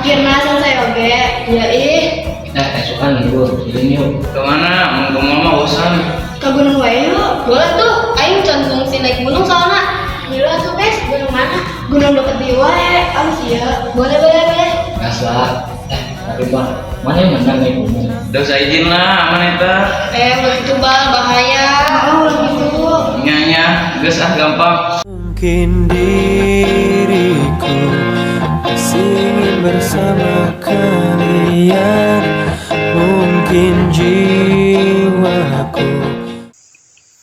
Irna selesai oge. Ya ih. Eh, esukan libur, ini yuk. Kemana? Mun ke mall mah bosan. Ke gunung wae yuk. Boleh tuh, aing can fungsi naik gunung soalnya. Gila tuh guys, gunung mana? Gunung deket di wae, awas ya. Boleh, boleh, boleh. Gas lah. Eh, tapi Bang, mana yang menang naik gunung? Udah usah izin lah, aman eta. Eh, begitu bal, bahaya. Oh, gitu. Nya nya, geus ah gampang. Mungkin diriku masih ingin bersama kalian. Mungkin jiwaku.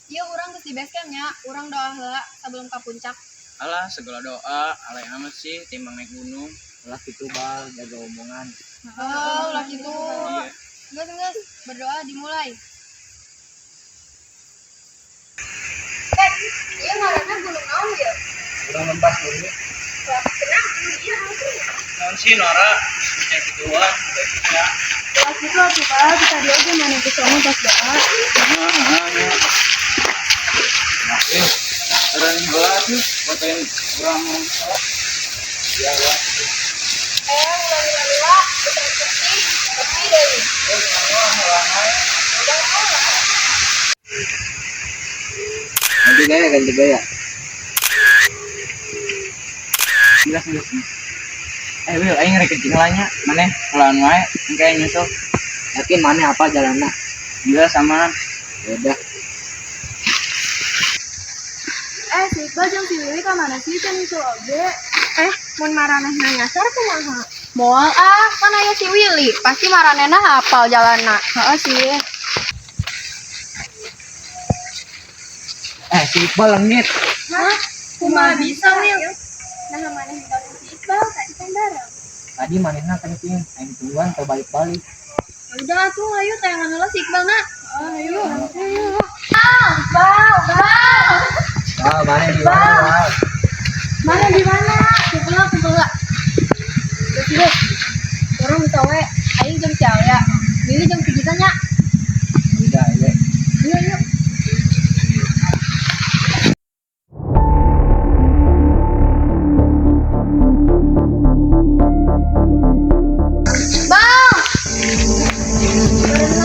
Iya, urang geus di base camp nya, urang doa heula sebelum ke puncak. Alah, segala doa, alay amat sih timbang naik gunung. Lah gitu Bal, jaga omongan. Oh, lah gitu. Geus geus, berdoa dimulai. Eh, iya ngaranna gunung naon ya? Kurang lembas dulu. Kenapa gunung iya naon? Naon sih Nora? Bisa gituan, udah bisa. Lah gitu atuh Pak, bisa dia oge mana geus ngomong pas doa. Nah, ya. Nah, orang heula tuh, fotoin urang. Ya, ya. Eh, ulah lila, bisa sepi, sepi deui. Ganti gaya, ganti gaya. Jelas geus. Eh, Wil, aing rek kencing lah nya. Maneh kelawan wae, engke aing nyusul. Yakin mana apa jalannya? Jelas sama. Ya udah. Eh, si Iqbal jeung si Willy ka mana sih can nyusul oge? Eh, mun maranehna nyasar kumaha? Moal ah, kan aya si Willy, pasti maranehna hafal jalanna. Heeh sih. Eh, si Iqbal lengit. Hah? Kumaha bisa, Wil? Nah, maneh ninggalin si Iqbal tadi kan bareng. Tadi manehna kencing, aing tungguan teu balik-balik. Ya udah tuh, ayo tayangan heula si Iqbal na. Ayo. Ayo. Bal, bal. Wah, mana di mana, Bal? Mana di mana? Kumpul lah, kumpul lah. Geus geus. Urang bisa we, aing jeung si Alia. Willy jeung si Gita nya. Udah, ya. Yuk yuk. Bang! Bareng.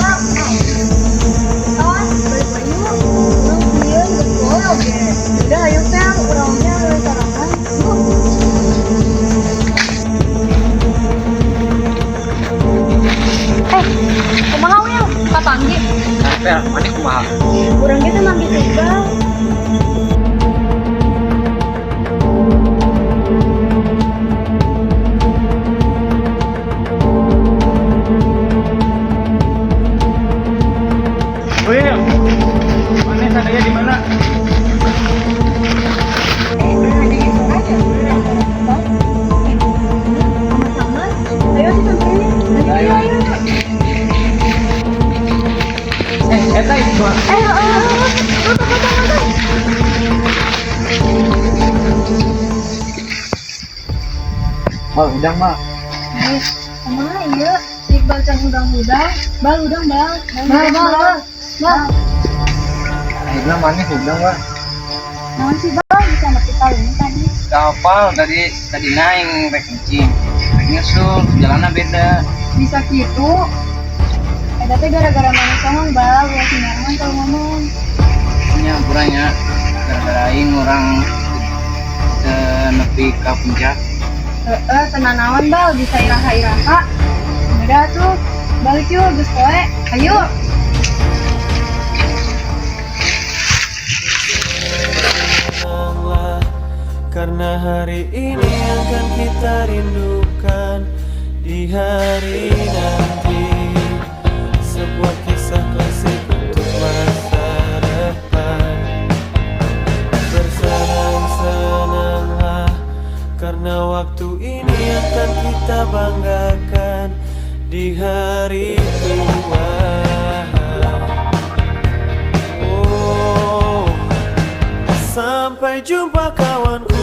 Awas, balik lagi yuk. Urang sieun geus poe oge. Udah ayo Fel, urang nya leuwih sorangan. Yuk. Eh, kumaha Wil? Kapanggih? Nah, Pel, mana kumaha? Urang ge teh manggil si Iqbal. Wil, maneh sadaya di mana? Eh, ada yang suara ya? Sama-sama. Ayo tuh samperin. Ayo, ayo, ayo. Eh, eta Iqbal. Eh, oh, oh, oh. Tuh, tuh, tuh, tuh, tuh. Bal, udang, Bal. Eh, kumaha ieu? Si Iqbal can hudang-hudang. Bal, udang, bal. Bal, bal, bal. Bal. Akhirnya mana hudang, Bal. Naon sih, Bal? Bisa nepi ka ini tadi. Kapal tadi tadi naik rek kencing. Rek nyusul, jalannya beda. Bisa gitu. Eta teh gara-gara maneh songong, Bal. Ulah sembarangan kalau ngomong. Nya kurangnya gara-gara aing urang teu nepi ka puncak. Heeh, tenang naon, Bal. Bisa iraha-iraha. Udah tuh. Balik yuk, geus poe. Ayo. Tenanglah, karena hari ini akan kita rindukan di hari nanti. Sebuah kisah klasik untuk masa depan. Bersenang-senanglah, karena waktu ini akan kita banggakan di hari tua. Oh, sampai jumpa kawanku.